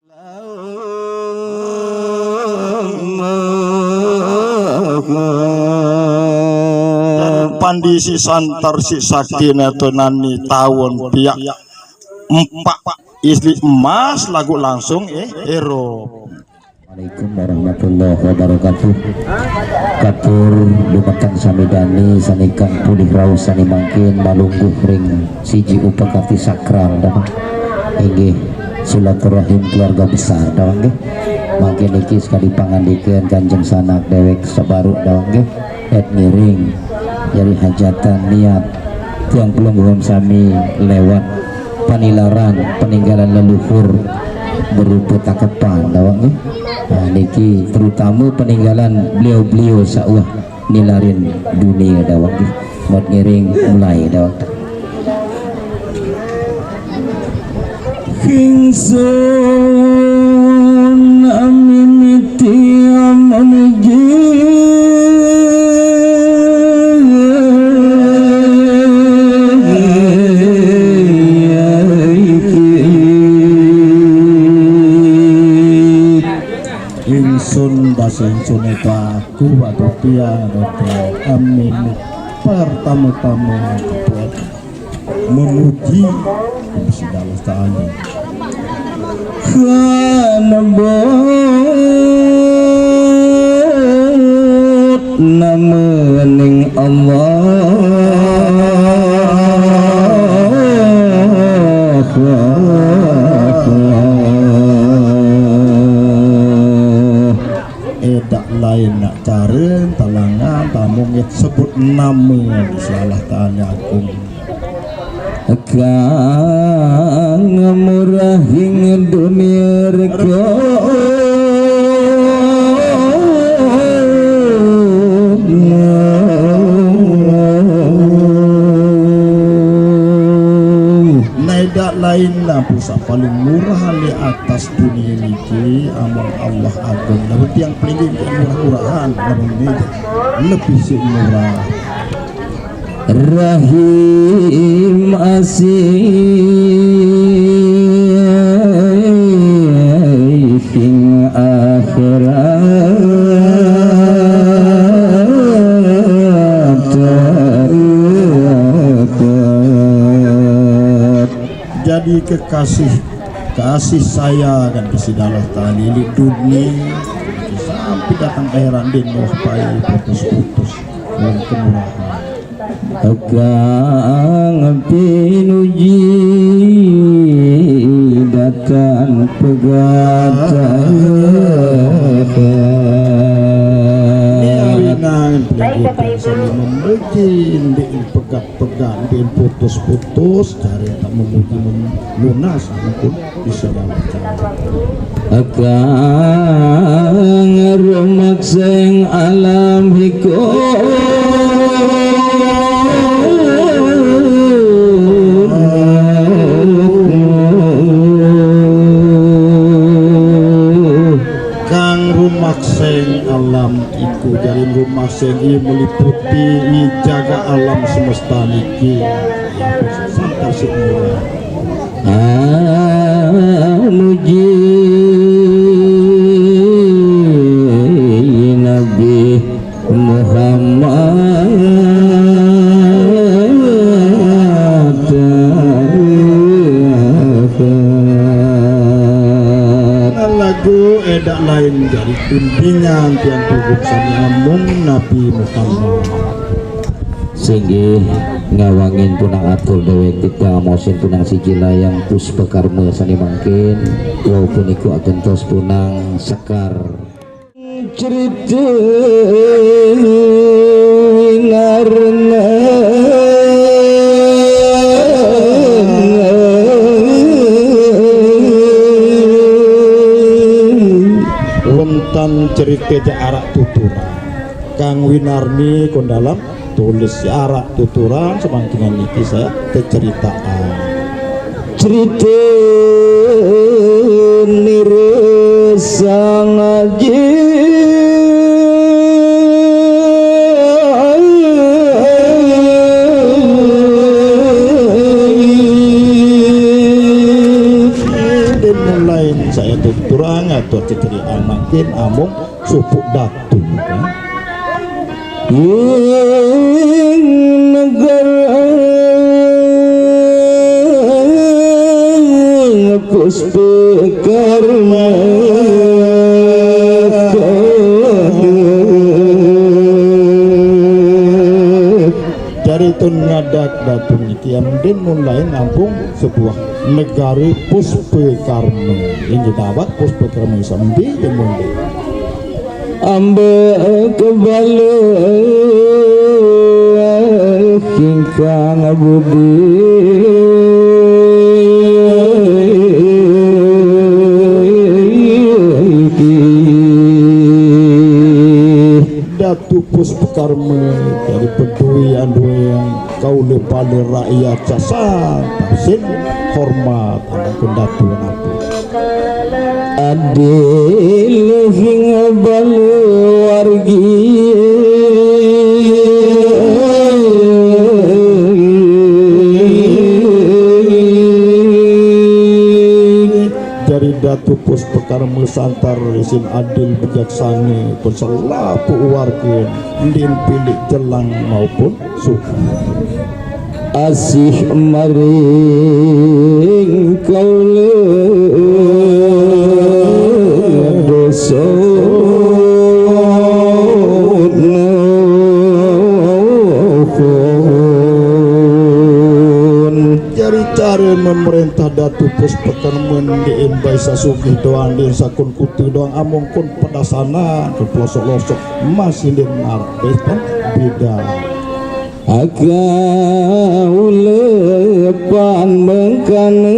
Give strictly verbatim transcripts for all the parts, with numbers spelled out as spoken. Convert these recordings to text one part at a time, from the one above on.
Pandi si santar si sakina tu nani tawon piak empat isli emas lagu langsung eh ero. Assalamualaikum warahmatullahi wabarakatuh. Katur dumateng sami dane sanekan pulih raos sane mangkin malungguh ring siji upakati sakral dah. Inggih silaturahim keluarga besar dah nggih. Mangkin niki sekadi pangandikan Kanjeng Sanak dewek sabaru dah nggih. Et ngiring jari hajatan niat tiang pelungguh sami lewat panilaran peninggalan leluhur berupa takepan dawang nggih. Nah, niki terutama peninggalan beliau-beliau sauh nilarin dunia dawang nggih. Mot ngiring mulai dawang. Ingsun mimiti memuji ingsun basa ingsun itu aku waktu tiang amin pertama-tama memuji Gusti Allah Ta'ala. Kan bot namaning Allah. Edak lain nak cara talangan tamu sebut nama Gusti Allah Ta'ala agung. Kang murahing dunia reka. Naidak lain lampu sak paling murah di atas dunia niki among Allah agung. Lamun tiang pelinggih yang murah-murahan lamun ini lebih sih murah. Rahim asih ing akhirat. Jadi kekasih kasih saya kan Gusti Allah Ta'ala di dunia sampai datang akhirat din wah pai putus-putus dalam kemurahan. Kang pinuji datang pegatah. Ini awinan penyakit yang selalu memuji, ndik pegat-pegat, ndik putus-putus, cari tak memuji mem- lunas ampun. Kang rumakseng alam iku. Kang rumakseng alam iku, jalin rumakseng iki meliputi jagat alam semesta niki. Santar sing murah. Muji Nabi Muhammad. Lagu edak lain dari bimbingan tiang tubuh sami amung Nabi Muhammad. Singgih ngawangin punang atur dewek kita mosin punang siji layang puspakarma sane mangkin. Wau punika agentos punang sekar. Cerita winarna. Wonten cerita jak arak tuturan. Kang Winarni Kondalam tulis arak tuturan semangkingan niki saya keceritaan. Cerita nira sang aji. Lain saya tuturang atau ceceriaan mangkin amung supuk datu. Ing negara Puspakarma. Dari tun ngadak datu niki, amun din mun lain ampung sebuah negara Puspakarma. Inggih dawat Puspakarma sambi din mun din. Amba kebala kingkang budi. Datu Puspakarma dari pedui anduan kaula pala rakyat sasar, tasin hormat anak datu napa. Adil hing baluargi. Dari Datu Puspakarma santar isin adil bijaksana, pun selapuh warga, ndin pilih jelang maupun suku. Asih maring kaula dosa nuhun. Jari cara memerintah Datu Puspakarma, ndin bai sasugih doang, ndin sakun kutu doang, amung kun pedasana, kun pelosok-losok, masih ndin ngarep beda. Kaula pan mengkana.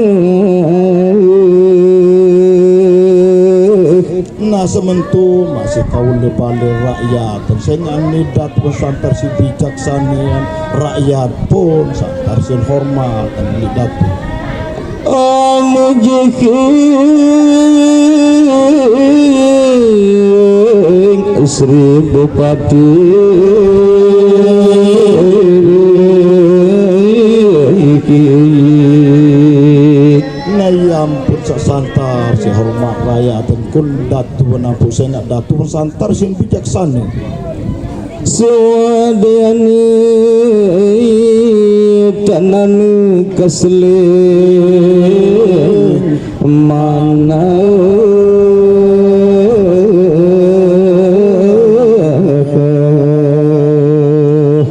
Nah, sementu masih kaula pala rakyat, sing anidat santar si bijaksana, rakyat pun santar sin hormat anidat. Amujihing Sri Bupati. Nah, ya ampun, sasantar si hormat rakyat, kun datu nampuk sengak datu santar sin bijaksana. Swadayane tanane kaseling manah.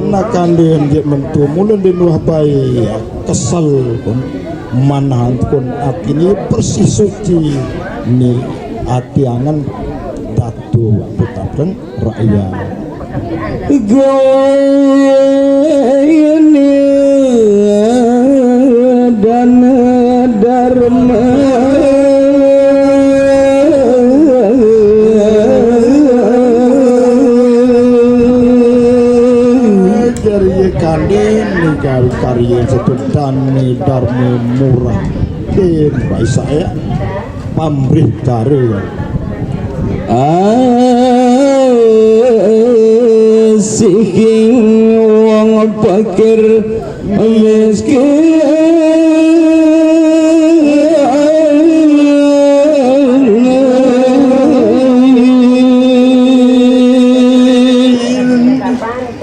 Nakande nggih mentu, mula ndin wah bai kesel pun, manah kun atine bersih suci ni ati angen datu putapren rakyat. Gawene dana dharma. Jari kande ninggal karya setu dana dharma murah. Din baik saya. Pamrih cara. Asih ing wong pakir miskin.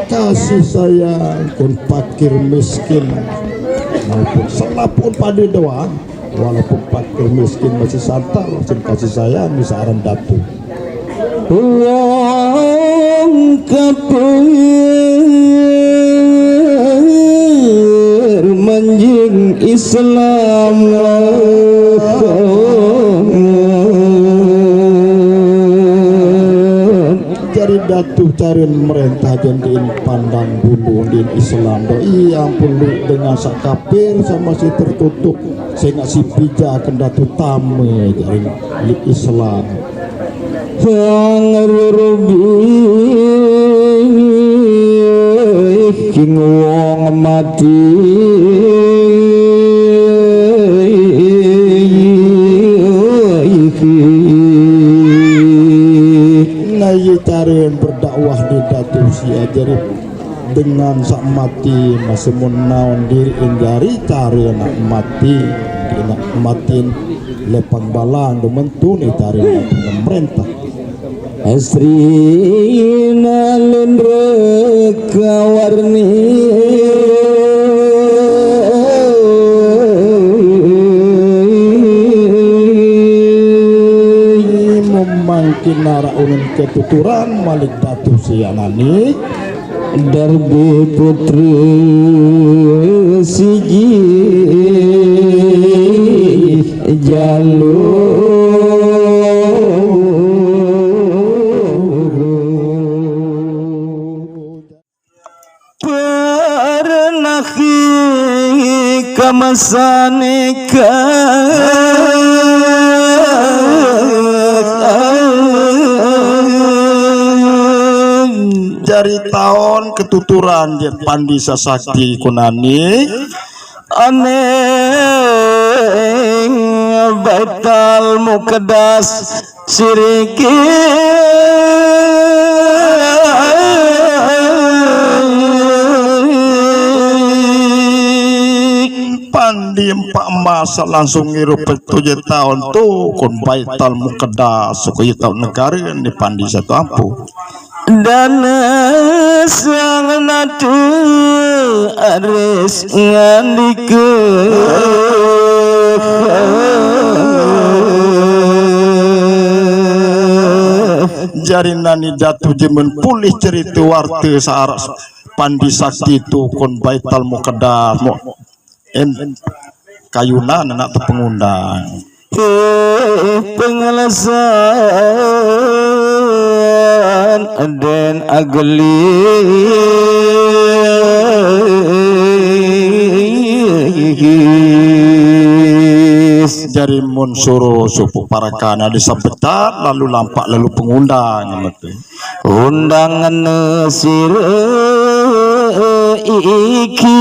Kasih sayang kun pakir miskin. Maupun selapun pada doa. Walaupun pakir miskin masih santar, sin kasih sayang bisa aran datu. Wong kafir manjing Islam. Jari datu carin merentah jandiin pandang bulu din Islam. Do iya ampun lu dengan sak kafir sama si tertutup. Sing si pijaken datu tama jari li Islam. Wong rurubi king wong mati. Nah, iya cara berdakwah di datu si ajari dengan sak mati masih mun naon diri jari cara nak mati, nak matin. Lepang balang do mentuni tari pemerintah. Asri nalendra kawarni memangkin nara unun ketuturan malik datu sianani. Darbi putri siji jalur. Pernah kamasane ka jari taun ketuturan je pandi sasakti kunani. Aneng Baital Muqaddas siriki pandi empak emas langsung ngirup petu je taun tu kun Baital Muqaddas suku je taun negara ni pandi satu ampu. Dana sang natu aris ngandika. Jari nani datu jemen pulih cerita warta saarak pandi sakti tu kun Baital Muqaddas. Mo- En kayunan anak tu pengundang. Eh, pengalasan dan agelis. Jari mun suruh supu parakan ada sabetat lalu lampak lalu pengundang metu. Undangan sira iki.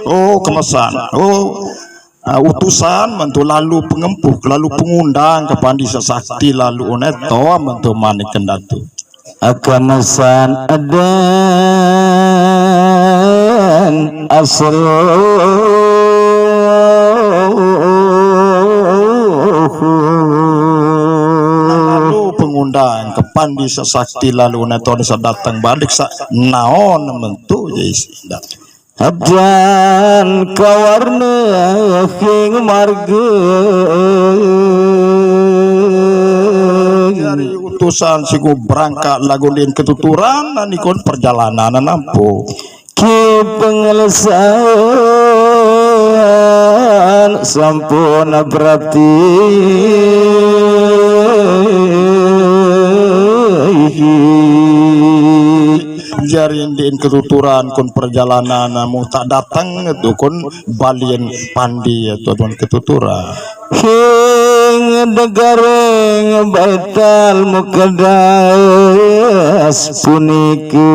Oh, kemesan. Oh, ah, utusan mantu lalu pengempuh, lalu pengundang ke pandi sasakti lalu uneto mantu manik kendatu. Akan san adan asal. Lalu pengundang ke pandi sasakti lalu neton sa datang balik sa naon mentu je isi datang. Adan kawarna king marga. Jari utusan siku berangkat lagu din ketuturan dan ikut perjalanan nampu. Ki pengelesan sampun berarti. Jari ndin ketuturan kun perjalanan namu tak datang tu kun balin pandi tu kun ketuturan. King degaring Baital Muqaddas punika.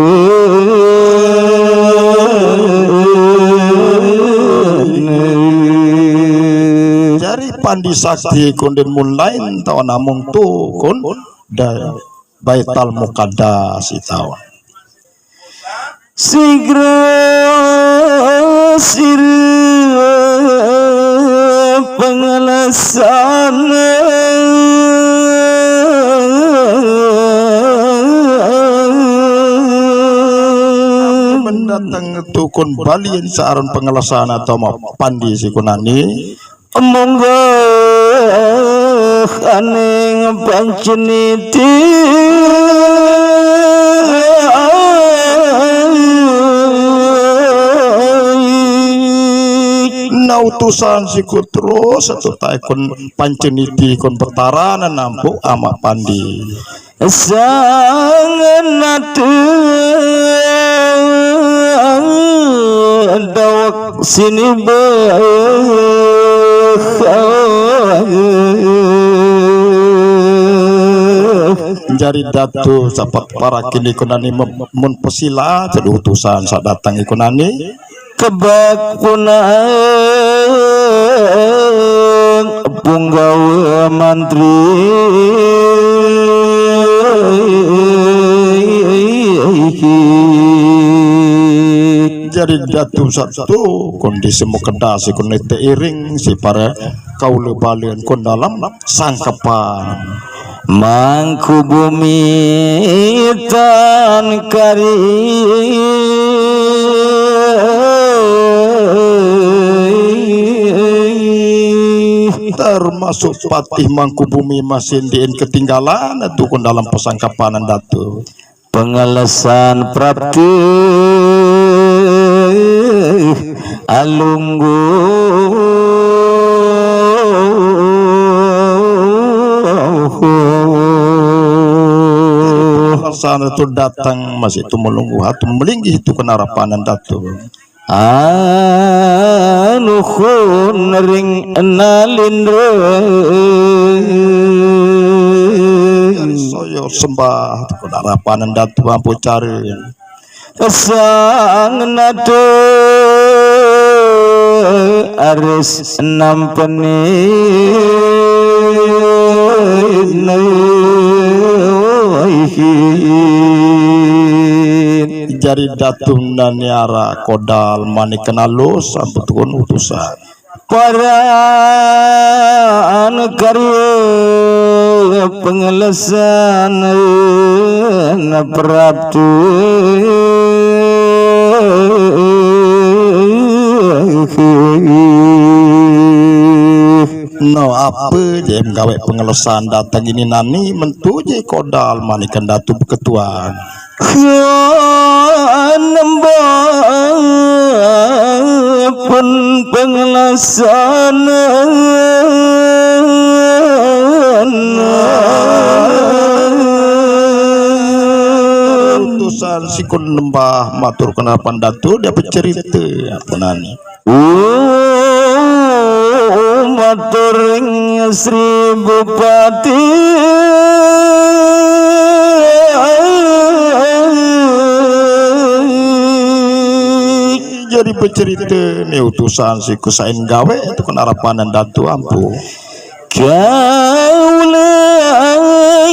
Jari pandi sakti kun din mun lain taun namung tu kun da Baital Muqaddas itaun. Sigra sira pengalasan. Mendatang tukun balin searan pengalasan atau mau pandi si kunani. Munggah aning panceniti. Na utusan siku terus satu taikun panceniti kun betara nampuk amak pandi. Sangan dawak sini bah. Jari datu sapat para kini kunani mem- mun pesila jadi utusan saat datang ikunani. Kebak punang punggawa mantri. Jari Datu Sabtu, kon di semu kedah si kon teiring si para kaula balen kon dalam sangkapan. Mangku bumi tan kari. Termasuk patih Mangku Bumi masih diin ketinggalan tu kon dalam pasangkapan Datu. Pengelesan prapti alunggu. Pengelesan tu datang masih tu melunggu hatu melinggih tu kenarapanan Datu. Anuhun ring nalindra. Soyo sembah tu kenarapanan Datu ampu cara. Sang nada aris nampeni. Jari Datu naniara kodal manik kenalus sampun utusan. Paran karya pengelesan prapti. No apa jem gawe pengelesan datang ini nani mentu je kodal manikan Datu beketuan. Nembah pun pengelasan. Utusan sikun nembah matur kenarapan Datu dia bercerita apa nani. Matur ring Sri Bupati. Jadi bercerita ni utusan si kusain gawe tu kenarapanan Datu ampu. Kaula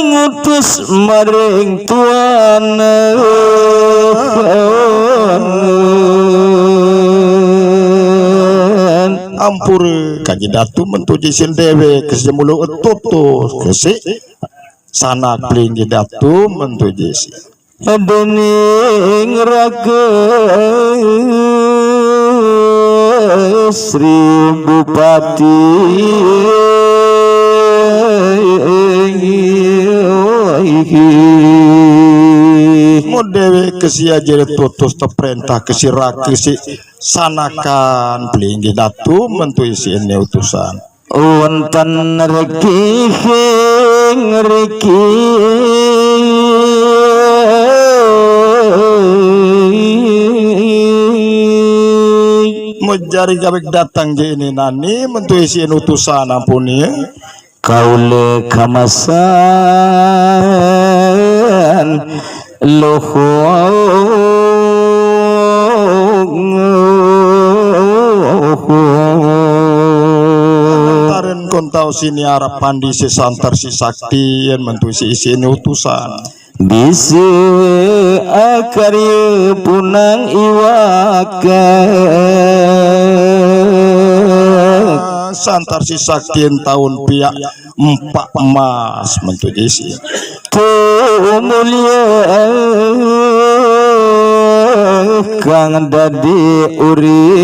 ngutus maring tuan. Ampura kanjeng Datu mentu jisin dewe kesi mulu tutus kesi sanak pelinggih Datu mentu jisin. Dening raka Sri Bupati. Mau dewe kesi aja tutus teperintah kesi raka si sanakan pelinggih Datu mentu isi ini utusan. Wonten riki ing riki. Mujari gawik datang je ini nani mentu isiin utusan ampun ya. Kaula kamasan luhur. Lantaran kon tau sini arep pandi si santar si sakti yen mentu si isin utusan. Bisa akarya punang iwak. Santar si sakti taun piak empak emas mentu jisi. Tu mulia kang dadi urip.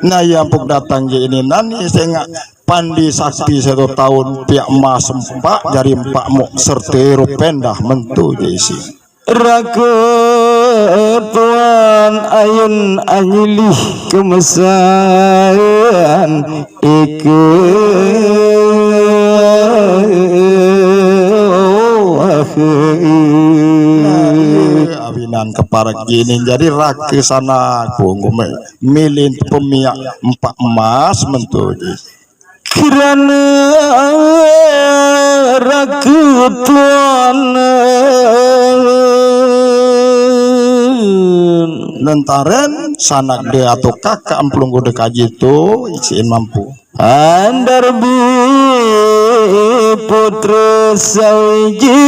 Nah, ya ampun datang je ini nani sengak pandi sakti satu tahun piak emas empak jari empak muk serta rupendah mentu jisi. Raka tuan ayun anyilih kemesan ike. Nah, iya, awinan keparak gini jadi raka sana punggung milin pemiak empak emas mentu jisi. Kirana rakutuan nentaren sanak de atau kakak emplung gode kaji tu isin mampu. Andar bi Putra sawiji.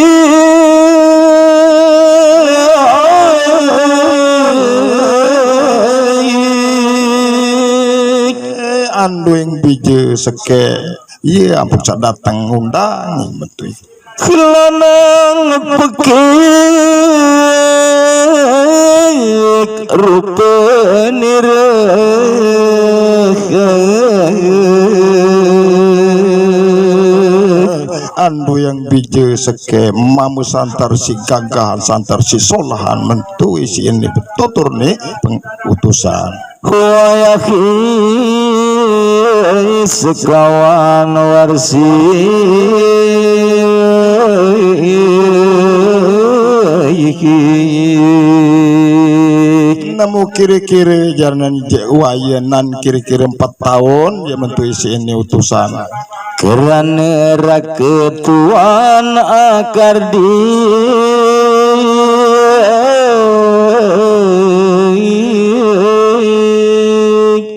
Anduing bija seke, iya ampun sadateng undang, betul. Kelanang pekik rupa nira. Anduing bija seke, mama santar si gagahan, santar si solahan, mentu isi ini betutur ni peng-, utusan. Huayahi sekawan warsi. Nemu kira-kira jaranan je wayanan kira-kira empat tahun, ya mentu isi ini utusan. Kerana raka tuan akar di.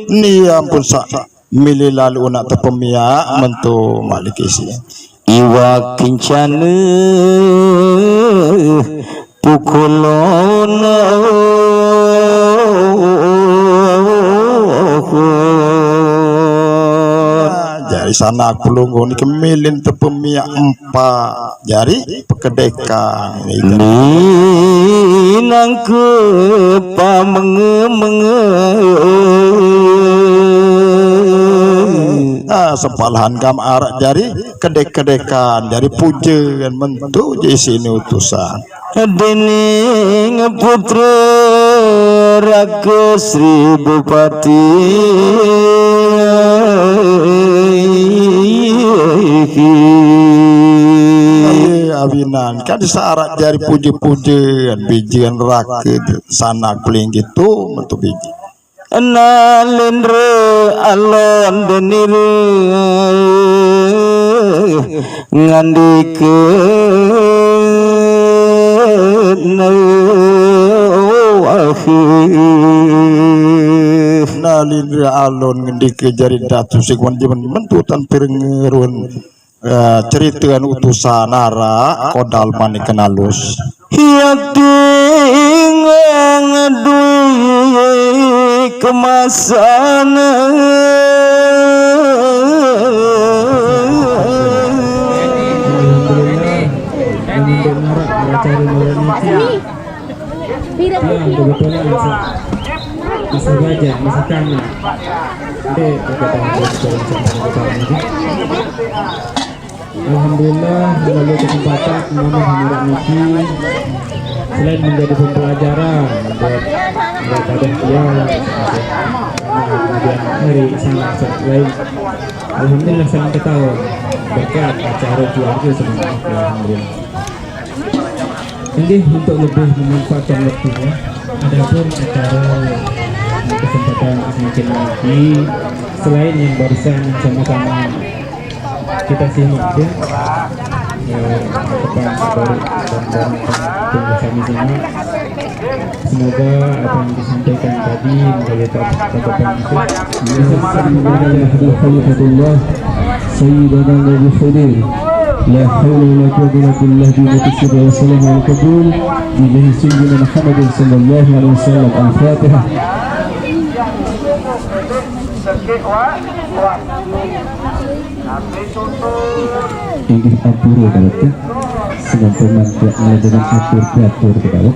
Ni ampun sa milih lalu nak tepemiak mentu malik isi. Iwa kencana pukulun. Jari sanak pelungguh ni kemilin tepemiak empat. Jari pekedeka. Ni nangke pamenge-menge. Ah, sepalahan kam arak jari kedek-kedekan, jari puja kan mentu je sini utusan. Dening putra raka Sri Bupati. Aye awinan kan sarak jari puja-puja, bijian raka sanak pelinggih tu metu biji. Nalendra alon denira ngandika na. Nalendra alon ngendika jari datu sing wan jemen mentu tan pirengerun. Eh, cerita anu utusan arak kodal manik kenalus. Hiating ngedui kemasan. Alhamdulillah, mendengar acara malam ini. Tiang kebetulan masih, masih bajang, masih kanak. Dek, kata orang tua, sama-sama kita lagi. Alhamdulillah, melalui kesempatan nama Hamirat Niki, selain menjadi pembelajaran buat, buat pada tiang, kemudian hari sangat lain. Alhamdulillah, sangat ketawa berkat acara keluarga sebenarnya. Alhamdulillah. Inggih, untuk lebih memanfaatkan waktunya, adapun acara kesempatan semakin lagi, selain yang barusan sama-sama kita simak, ya, eh, apa yang baru dan, dan, dan kami simak. Semoga apa yang disampaikan tadi menjadi tatapan itu. Khalifah Sayyidina Nabi Khidir. La haula wala quwwata illa billah, bi mati sirri wa salam al qabul. Bi jahi Sayyidina Muhammadin sallallahu alaihi wasallam. Al-Fatihah. Inggih ampura kawula, sampun mantuk dengan atur piatur kawula.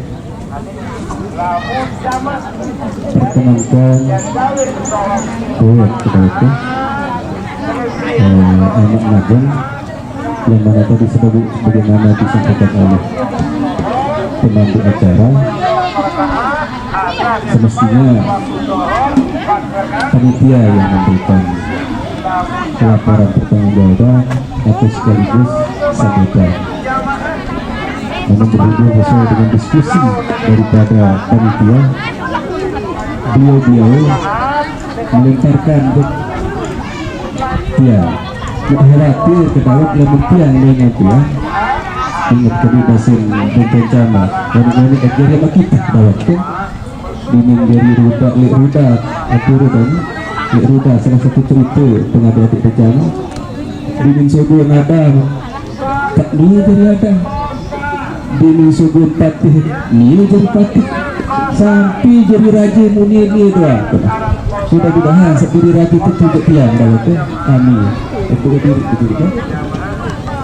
Perkenankan buat kawula, eh, anak magang yang mana tadi sebagai, sebagaimana disampaikan oleh pemandu acara, semestinya panitia yang memberikan laporan pertanggungjawaban atau sekaligus sambutan. Namun berhubung sesuai dengan diskusi daripada panitia, beliau-beliau melemparkan ke tiang. Nak khawatir ke Daud lamun tiang lengan tiang. Ingat kami basin benteng jama. Wani-wani akhirnya makita Daud tu. Dinding jari rudak, lek rudak, atur dan lek rudak salah satu cerita pengadik-adik pejama. Dini sogo nadam, tak nia jadi adam. Dini sogo patih, nia jadi patih. Sampai jadi raja muni ni doa. Mudah-mudahan sebab jadi raja tu juga tiang dah tu. Amin. Itu diri betul kan?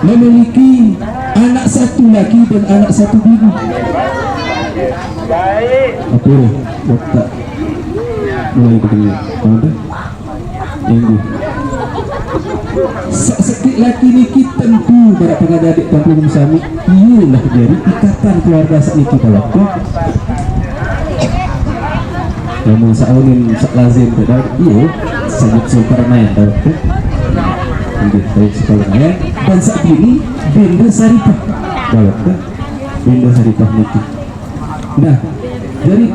Memiliki anak satu laki dan anak satu bini. Apa dia? Letak mulai begini. Tahu tak? Inggih. Sa-, sakit laki niki tentu para pengadik-adik Tuan Pulung sami, iyalah jadi ikatan keluarga sakniki pada waktu. Namun saunin sak lazim tu dah, iya, sangat sempurna ya pada waktu. Inggih, baik sekali ya. Dan saat ini Benda Saripah pada waktu. Benda Saripah niki. Nah, jadi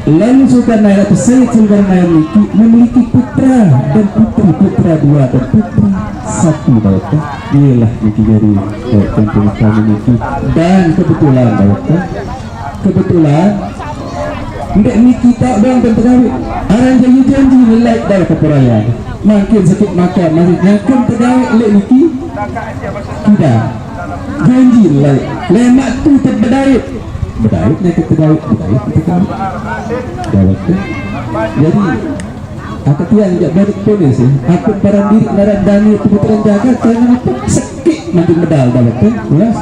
Lalu Zulkarnain atau Sayyid Zulkarnain niki memiliki putra dan putri, putra dua dan putri satu, dah waktu. Iyalah niki jadi, eh, kampung kami niki. Dan kebetulan, dah waktu, kebetulan ndek niki tak bang dan tegawi. Arang janji-janji lelai dah ke perayaan. Makin sakit makan, makin nyakin tegawi lek niki. Tidak. Janji lelai. Lemak tu terbedait. Bedait ni kita daut, bedait kita daut. Daut tu. Jadi, aku tiang jak balik polis eh. Aku barang diri ngaran Dani pemutaran jaga, jangan apa sakit nanti medal daut tu. Jelas?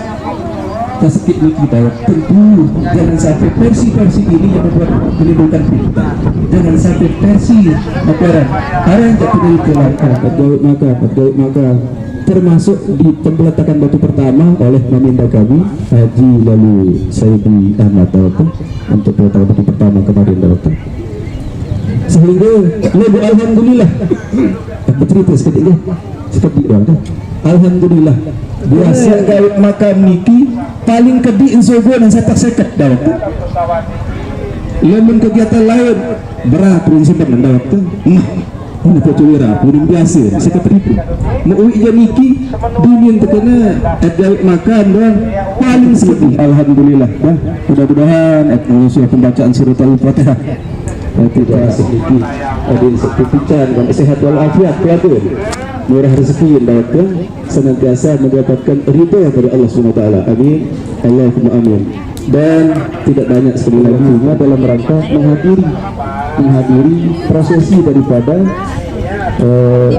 Tak sakit ni kita daut. Tentu jangan sampai versi-versi ini yang membuat menimbulkan fitnah. Jangan sampai versi apa orang. Orang tak kena itu lah. Daut maka, daut maka. Termasuk di pembelantakan batu pertama oleh Maminda kami, Haji Lalu Saidi Ahmad Dawata, untuk peletakan batu pertama kemarin Dawata. Sehingga lagu Alhamdulillah, aku cerita seketika, seketika doang tu. Alhamdulillah, biasa gawe makam niki paling kedik ensogo nang setak seket Dawata. Lamun kegiatan lain berat pun simpan Dawata. Nah, ini pocok wira, pun biasa, seketika. Mau uwi je niki, dingin terkena, ada gawe makan doang, paling sedih. Alhamdulillah, ya. Mudah-mudahan, eh, menyusul pembacaan surat Al-Fatihah. Eh, tidak sedikit, ada sepipican, dan sehat walafiat, keluarga. Murah rezeki, dan senantiasa mendapatkan ridha dari Allah Subhanahu Wa Taala. Amin. Allahumma amin. Dan tidak banyak sekali lagi, ini dalam rangka menghadiri, menghadiri prosesi daripada, eh,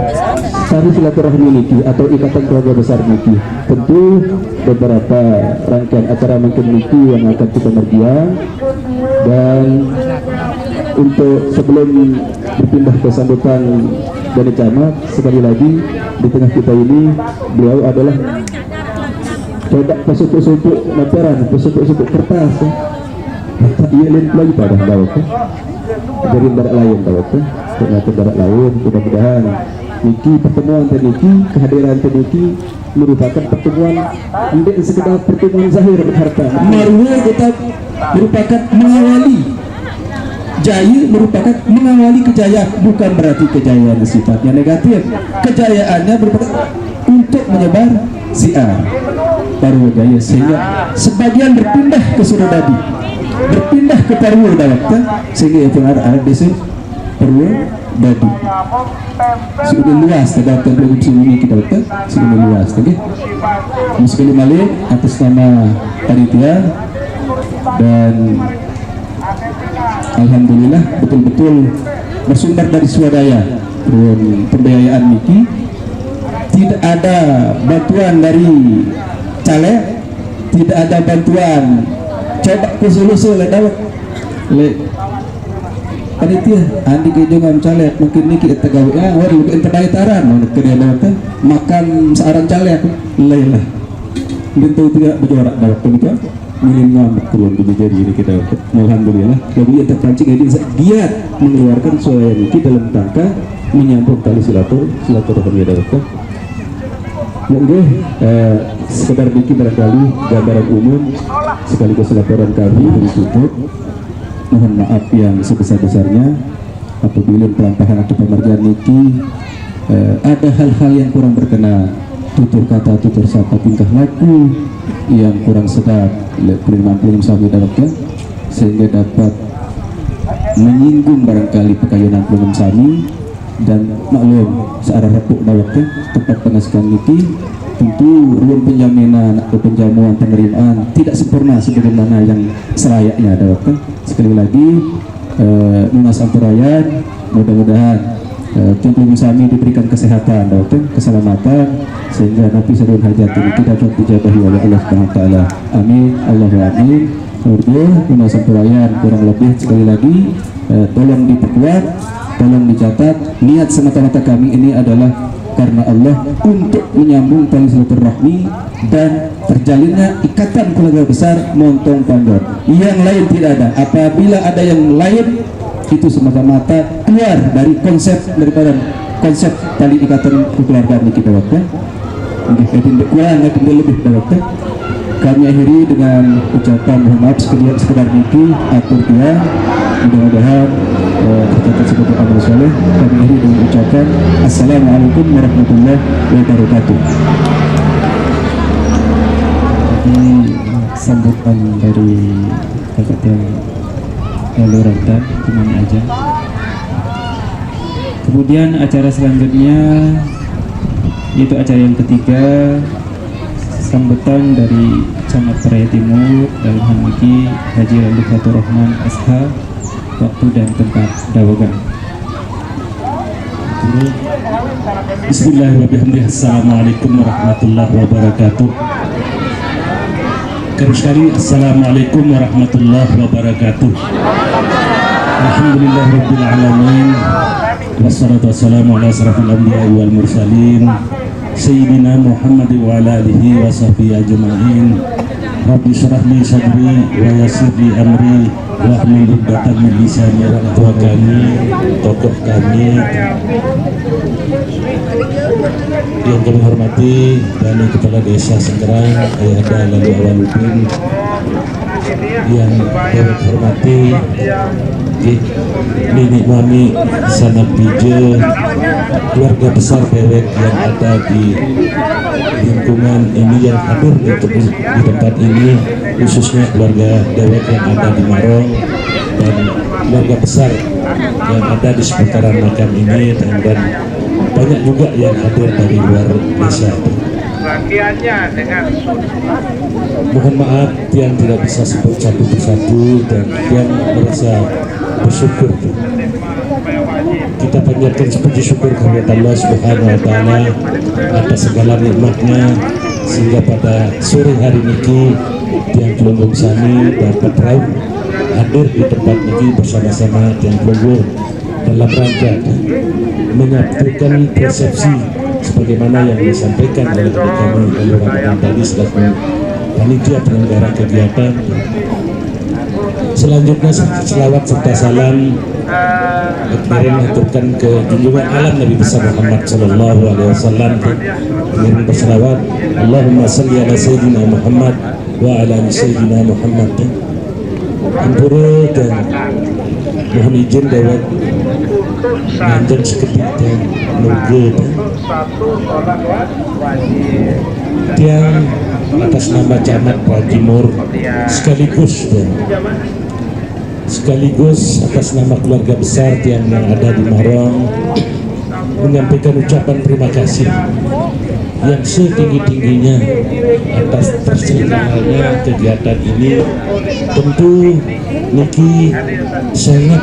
tari silaturahmi niki atau ikatan keluarga besar niki. Tentu beberapa rangkaian acara mungkin niki yang akan kita mergiang. Dan untuk sebelum berpindah ke sambutan Bani Camat, sekali lagi di tengah kita ini beliau adalah coba pesupuk-supuk laporan, pesupuk-supuk kertas, eh. Iya, lain lagi pada tahu ke? Jadi barat lain tahu ke? Ternyata barat lain. Mudah-mudahan niki pertemuan tadi niki, kehadiran tadi niki merupakan pertemuan, tidak sekedar pertemuan zahir berharta. Maruah kita merupakan mengawali. Jaya merupakan mengawali kejayaan, bukan berarti kejayaan sifatnya negatif. Kejayaannya merupakan untuk menyebar siar Parwa Jaya, sehingga sebagian berpindah ke Suradadi, berpindah ke Parwa Dawata, sehingga itu ada, ada desa Parwa Dadi. Sudah luas, tak ada tempat untuk sembunyi kita, betul? Sudah luas, okey. Sekali malik atas nama panitia dan alhamdulillah betul-betul bersumber dari swadaya pun pembiayaan niki. Tidak ada bantuan dari caleg, tidak ada bantuan. Coba ku solusi le Daud. Le panitia, andi ke jangan caleg, mungkin niki tegawe ah, waduh, ente bayar taran, mana ke dia Daud teh. Makan searan caleg, le lah. Dia tahu tidak berjorak Daud tu kan. Minim ngambek turun punya jari ini kita. Alhamdulillah, jadi yang terpancing ini giat mengeluarkan suara niki dalam rangka menyambung tali silatur, silaturahmi Daud teh. Mungkin, eh, sekedar dikit barangkali gambaran umum sekaligus laporan kami dari tutup. Mohon maaf yang sebesar-besarnya apabila pelampahan atau pemergian niki, eh, ada hal-hal yang kurang berkenan, tutur kata, tutur sapa, tingkah laku yang kurang sedap, le-, pun mampung sami dapatkan, sehingga dapat menyinggung barangkali pekayunan pun sami. Dan maklum, searah repuk dawek tempat pengasihan niki, tentu ruang penjaminan atau penjamuan penerimaan tidak sempurna sebagaimana yang selayaknya dawek. Sekali lagi, eh, nunas ampurayan, mudah-mudahan eh, tiang pelungguh sami diberikan kesehatan dawek, keselamatan, sehingga napi saluhur hajat niki dapat dijabahi oleh Allah Subhanahu wa taala. Amin, Allahumma amin. Kemudian, nunas ampurayan kurang lebih, sekali lagi, eh, tolong diperkuat, tolong dicatat, niat semata-mata kami ini adalah karena Allah untuk menyambung tali silaturahmi dan terjalinnya ikatan keluarga besar Montong Panjot. Yang lain tidak ada. Apabila ada yang lain, itu semata-mata keluar dari konsep, daripada konsep tali ikatan kekeluargaan niki dawek. Nggih, lebih kurang, lebih dawek. Kami akhiri dengan ucapan mohon maaf sekedar, sekedar niki, atur tiang. Mudah-mudahan, eh, tercatat sebagai amal soleh. Kami akhiri dengan ucapan assalamualaikum warahmatullahi wabarakatuh. Jadi, sambutan dari kakak tiang lalu Ranta, kemana aja. Kemudian acara selanjutnya, yaitu acara yang ketiga, sambutan dari Camat Praja Timur, dalam hal niki Haji Lalu Fatur Rahman S H, waktu dan tempat daweg. Bismillahirrahmanirrahim. Assalamualaikum warahmatullahi wabarakatuh. Terus sekali, Assalamualaikum warahmatullahi wabarakatuh. Alhamdulillahirabbil alamin. Wassalatu wassalamu ala asrafil anbiya wal mursalin, Sayyidina Muhammad wa ala alihi wa sahbihi ajma'in. Rabbi syrah li sadri wa yassir li amri wahlul 'uqdatam min lisani. Orang tua kami, tokoh kami, yang kami hormati, dan Kepala Desa Sekerang, Ayahanda Lalu Awaludin, yang dewek hormati, nggih, nini mami, sanak bija, keluarga besar dewek yang ada di lingkungan ini yang hadir di, di tempat ini, khususnya keluarga dewek yang ada di Marong dan keluarga besar yang ada di seputaran makam ini, dan, dan banyak juga yang hadir dari luar desa. Mohon maaf, tiang tidak bisa sebut satu persatu, dan tiang merasa bersyukur. Kita panjatkan puji syukur kehadirat Allah Subhanahu wa Ta'ala atas segala nikmatnya, sehingga pada sore hari niki tiang pelungguh sami dapat rauh hadir di tempat niki bersama-sama tiang pelungguh dalam rangka menyatukan persepsi sebagaimana yang disampaikan oleh kami, Lalu Ramadan tadi, selaku panitia penyelenggara kegiatan. Selanjutnya, selawat serta salam kemarin aturkan ke junjungan alam Nabi besar Muhammad sallallahu alaihi wasallam. Kemarin berselawat, Allahumma salli ala Sayyidina Muhammad wa ala ali Sayyidina Muhammad. Ampura dan mohon izin dewek nganjen seketik dan moga dan tiang atas nama Camat Praja Timur sekaligus dan sekaligus atas nama keluarga besar tiang yang ada di Marong menyampaikan ucapan terima kasih yang setinggi-tingginya atas terselenggaranya kegiatan ini. Tentu niki sangat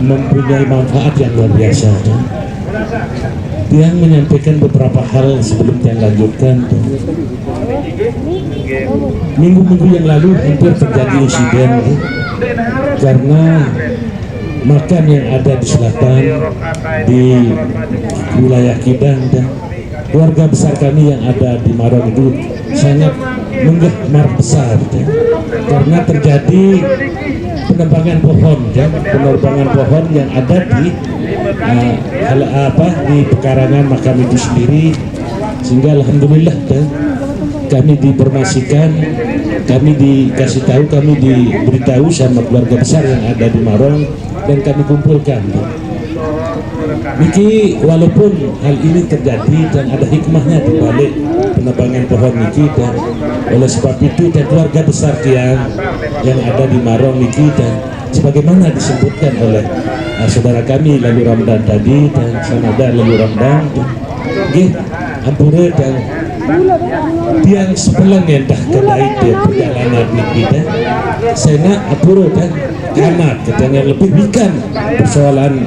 mempunyai manfaat yang luar biasa. Tiang menyampaikan beberapa hal sebelum tiang lanjutkan. Minggu-minggu yang lalu hampir terjadi insiden karena makam yang ada di selatan di wilayah Kidang dan keluarga besar kami yang ada di Marong itu sangat menggah marah besar, ya, karena terjadi penebangan pohon, ya, penebangan pohon yang ada di eh, hal- apa di pekarangan makam itu sendiri, sehingga alhamdulillah, ya, kami diinformasikan, kami dikasih tahu, kami diberitahu sama keluarga besar yang ada di Marong dan kami kumpulkan. Niki, walaupun hal ini terjadi dan ada hikmahnya di balik penebangan pohon niki, dan oleh sebab itu dan keluarga besar tiang yang ada di Marong niki dan Sebagaimana disebutkan oleh, ah, saudara kami Lalu Ramdan tadi, dan Sanada Lalu Ramdan, nggih, ampura dan tiang sepeleng endah kendai di perjalanan niki dah. Saya nak ampura dah, kiamat, kita yang lebih wikan persoalan,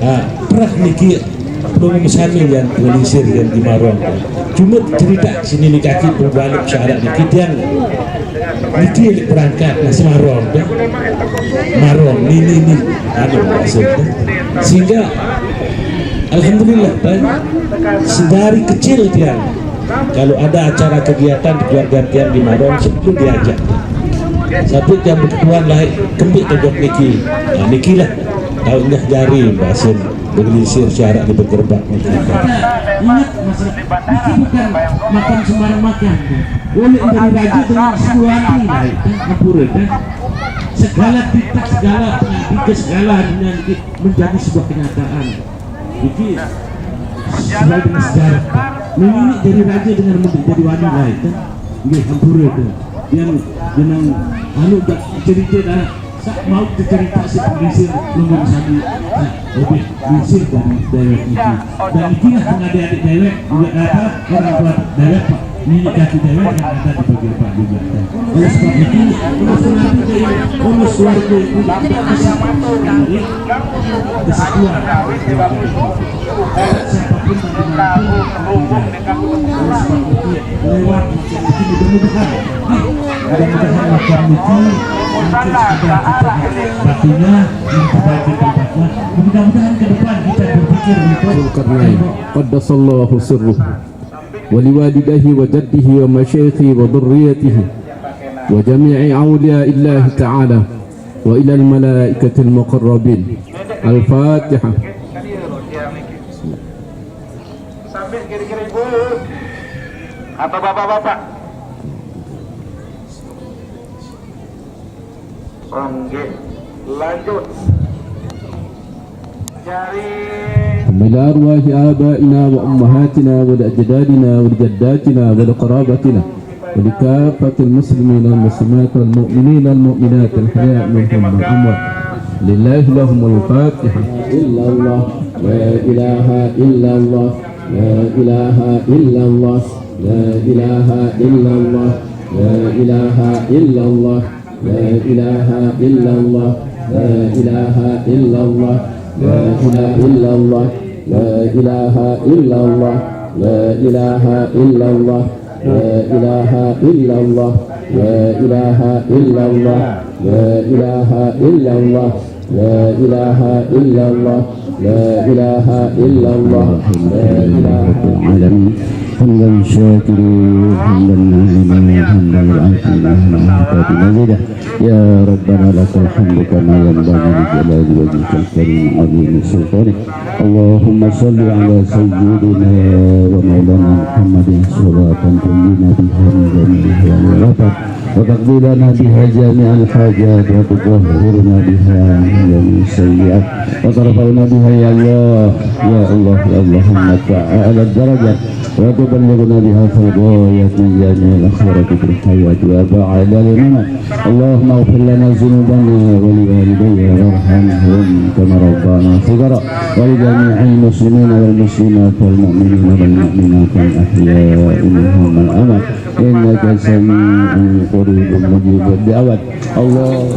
ah, perah niki pelungguh sami yang pengelisir yang di Marong. Cuma cerita sini ni kaki berbalik syarat niki tiang niki perangkat nasi Marong tu. Marong ni ni ni anu maksud tu. Sehingga alhamdulillah kan, sedari kecil tiang kalau ada acara kegiatan di keluarga tiang di Marong, selalu diajak. Sampai tiang bertuan lah kembik tajak niki. Nah, niki lah tahu indah jari bahasa Bergelisir syarat di bergerbak ni. Ingat, Mas, niki bukan makan sembarang makan. Oleh dari raja dengan suami lain, kan, ampura, kan. Segala titah, segala pengantin, segala menjadi sebuah kenyataan. Jadi, sesuai dengan sejarah. Nini dari raja dengan menteri jadi wali lain, kan. Nggih, ampura, kan. Yang jenang anu tak cerita dah. Sak mau dicerita si pengisir nunggu sami, sak lebih misir dari dewek niki. Dan inilah adik-adik dewek, juga apa, orang tua dewek, Pak. Nini kaki dewek yang ada di bagian Pak juga. Oleh sebab itu, oleh sebab itu, oleh suarga itu tidak bisa sendiri, kesatuan. Siapapun dan dimanapun, tidak. Oleh sebab itu, lewat ini, mudah-mudahan, mudah-mudahan macam itu mungkin sudah kita batinnya, yang terbaik di tempatnya. Mudah-mudahan ke depan kita berpikir untuk Zulkarnain. Qaddasallahu sirruh. Wa liwalidayhi wa jaddihi wa masyayikhi wa dhurriyyatihi wa jami'i awliya illahi ta'ala wa ilal malaikatil muqarrabin. Al-Fatihah. Sambil kira-kira ibu atau bapak-bapak. Oke, lanjut. Dari Ila arwahi abaina wa ummahatina wa ajdadina wa jaddatina wa qarabatina wa likaffatil muslimina wal muslimat wal mu'minina wal mu'minat al ahya minhum wal amwat. Lillahi lahumul Fatihah. Illallah, la ilaha illallah, la ilaha illallah, la ilaha illallah, la ilaha illallah, la ilaha illallah, la ilaha illallah, la ilaha illallah, la ilaha illallah, la ilaha illallah, la ilaha illallah, la ilaha illallah, la ilaha illallah, la ilaha illallah, la ilaha illallah, la ilaha Rabbil alamin. Hamdan syakirin, hamdan na'imin, hamdan yu'afi ni'mahu wa mazidah. Ya Rabbana lakal hamdu kama yanbaghi li jalali wajhikal karim wa 'azimi sultanik. اللهم صل على سيدنا ومولانا محمد صلاة تنجينا بها من جميع أهوال الآفات وتقضي لنا بها جميع الحاجات وتطهرنا بها من جميع السيئات وترفعنا بها يا الله يا الله يا الله إنك أعلى الدرجات وتبلغنا بها في الغاية من جميع الخيرات في الحياة وبعد الممات. اللهم اغفر لنا ذنوبنا ولوالدينا وارحمهم كما ربونا صغارا ولجميع المسلمين والمسلمات والمؤمنين والمؤمنات الأحياء منهم والأموات إنك سميع قريب مجيب الدعوات. الله.